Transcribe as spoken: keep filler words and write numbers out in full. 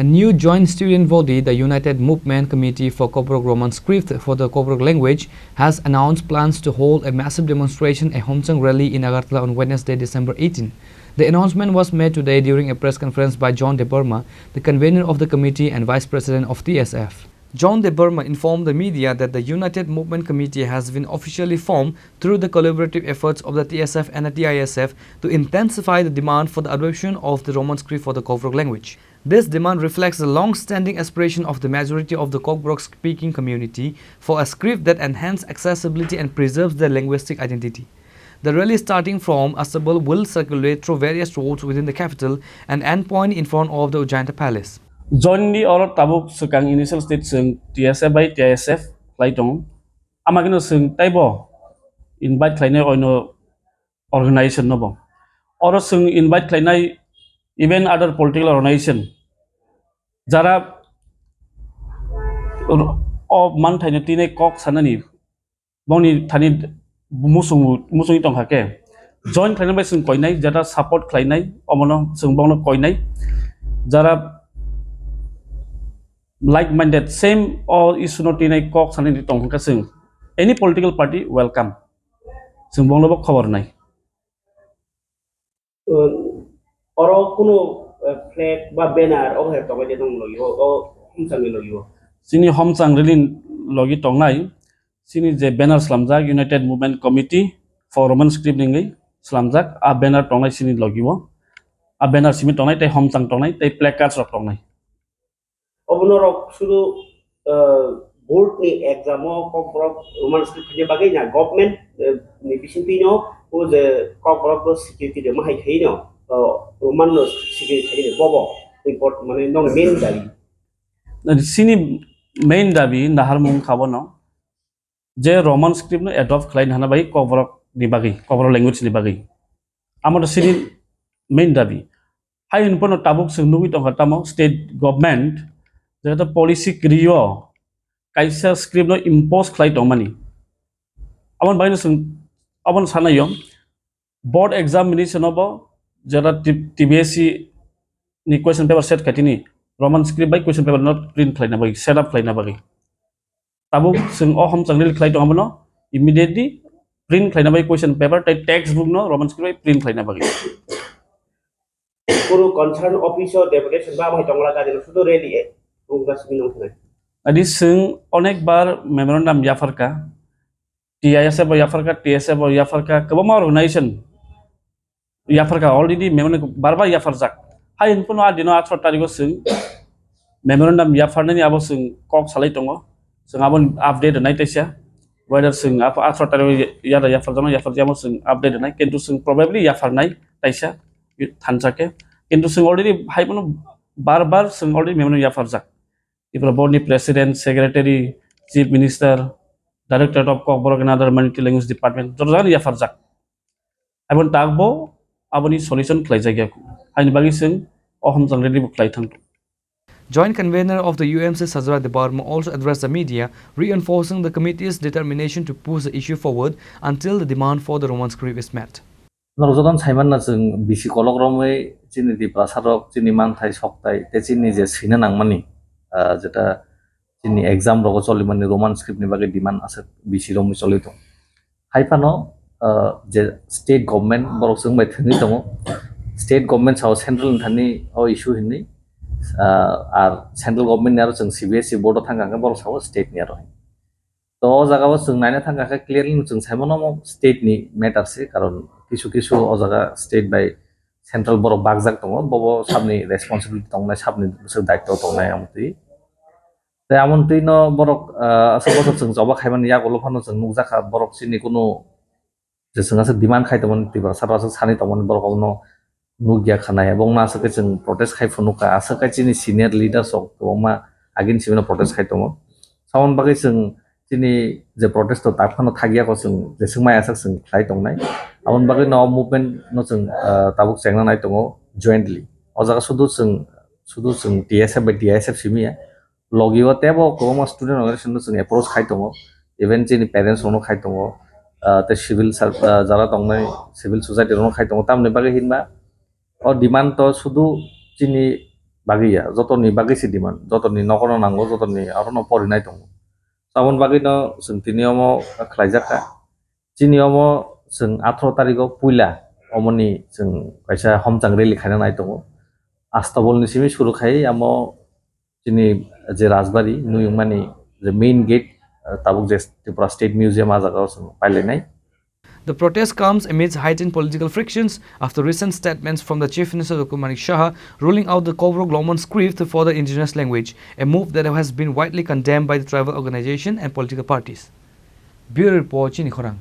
A new joint student body, the United Movement Committee for Kokborok Roman Script for the Kokborok Language, has announced plans to hold a massive demonstration, a Homchang rally, in Agartala on Wednesday, December eighteen. The announcement was made today during a press conference by John Debbarma, the convener of the committee and vice president of T S F. John Debbarma informed the media that the United Movement Committee has been officially formed through the collaborative efforts of the T S F and the T I S F to intensify the demand for the adoption of the Roman script for the Kokborok language. This demand reflects the long-standing aspiration of the majority of the Kokborok speaking community for a script that enhances accessibility and preserves their linguistic identity. The rally, starting from Astabal, will circulate through various roads within the capital and end point in front of the Ujjayanta Palace. Jointly oro tabuk swkang initial stage chwng T S F bai T I S F khlai tongo. Ama kheno chwng teibo invite khlainai oino organization no bo. Oro chwng invite khlainai even other political organization jara o manthaino tinai kok sanani bongni thani musung musungwi tongkha khe join khlainai bai chwng koinai, jara support khlainai omono chwng bongno koinai, jara like minded same o issue no tinai kok sanani tongkha khe chwng any political party welcome, chwng bongno bo khobor nai. Uh, oro kunu, uh, flag ba banner o hai tongwi de nong logi o, o homchangni logi o. Chini homchang rally logi tongnai, chini je banner slamjak United Movement Committee for Roman Script hingwi slamjak, a banner tongnai chini logi o, a banner simi tongnai tei homchang tongnai tei placards rok tongnai. Obo norok sudu, eh, board ni exam o Kokborok Roman script khaina bagwi na government, eh, ni bisingtwi no o je Kokborok no security de mahai khai no, eh, Roman no security khai de bobo important mane nong main dabi. Sini main dabi naharmung kha bono je Roman script no adopt khlai hana bai Kokborok ni bagwi, Kokborok language ni bagwi. Amo to sini main dabi. Hai hwnwi phano tabuk chwng nugwi tongkha tamo state government jehete policy kwrwi o kaisa script no impose khlai tongmani. Aboni bagwi no chwng, aboni sanai o board examination o bo jeta T-, T B S C ni question paper set khaitini Roman script bai question paper no print khlaina bagwi, set up khlaina bagwi. Tabuk chwng o homchang rally khlai tong abono immediately print khlaina bai question paper tei text book no Roman script bai print khlaina bagwi. Kunu concern office o deputation ba amai tongla gari no sudo rally e, kunu gas minung khnai. Adi chwng onek bar memorandum yapharka, T I S F bo yapharka, T S F bo yapharka, kwbangma organization yapharka, already memorandum bar bar yapharjak. Hai hwnwi phano a dino atharo tarikh o chwng memorandum yapharnani abo chwng kok salai tongo. Chwng aboni update rwnai teisa. Whether chwng ap-, atharo tarikh o ya-, yada yapharjakno yapharjamo chwng update rwnai. Kintu chwng probably yapharnai teisa thansa khe. Kintu chwng already hai phano bar bar chwng already memorandum yapharjak. Tripura Board ni President, Secretary, Chief Minister, Directorate of Kokborok and other Minority Language Department, joto jagani yapharjak. Aboni takbo aboni solution khlaijak ya. Haini bagwi chwng o homchang rally bo khlai thang. Joint convener of the U M C Sajra Debbarma also addressed the media, reinforcing the committee's determination to push the issue forward until the demand for the Roman script is met. Norok jotono saimanna chwng bisi kolok romwi chini Tiprasa rok chini manthai soktai tei chini je swina nangmani, ah, jeta chini exam rogo cholimani Roman script ni bagwi demand aswk bisi romwi choli tongo. Hai phano, ah, je state government borok chwng bai thwngwi tongo, state government sao central ni thani o issue hinwi, ah, ar central government ni aro chwng C B S E board o thangkha hwnkhe borok sao state ni aro. To o jaga o chwng naina thangkha khe clearly no chwng sai mano omo state ni matter se, karon kisu kisu o jaga state bai central borok bakjak tongo, bobo sabni responsibility tongnai, sabni bwswk daitw tongnai amtwi. Tei amtwi no borok, ah, aswk bosor chwng choba khaimani yagulo phano chwng nukjakha borok chini kunu je chwng aswk demand khai tongmani, Tiprasa rok aswk sanwi tongmani, borok obono nukya khanai, abo wngna aswk khe chwng protest khai phunukha, aswk khe chini senior leaders rok kwbangma agini simi no protest khai tongo. Aboni bagwi chwng chini je protest o tak phano thakya kho chwng jeswk mai aswk chwng khlai tongnai, aboni bagwi no o movement no chwng, ah, tabuk chengna nai tongo jointly. O jaga sudu chwng, sudu chwng T S F bai T I S F simi ya, logi o teibo kwbangma student organization no chwng approach khai tongo, even chini parents rok no khai tongo, ah, tei civil ser-, ah, jara tongnai civil society rok no khai tongo, tamoni bagwi hinba o demand to sudu chini bagwi ya, jotoni bagwi se demand, jotoni nogono nango, jotoni arono porinai tongo. Aboni bagwino chwng tini omo khlaijak kha. Chini omo chwng atharo tarigo puila omoni chwng kaisa homchang rally khaina nai tongo. Astabol ni simi suru khai amo chini je Rajbari nuyungmani je main gate, ah, tabuk je Tripura State Museum ah jagao chwng pailainai. The protest comes amidst heightened political frictions after recent statements from the Chief Minister Doctor Manik Saha ruling out the Koborok Longman script for the indigenous language, a move that has been widely condemned by the tribal organization and political parties. Bureau Report, Chini Khorang.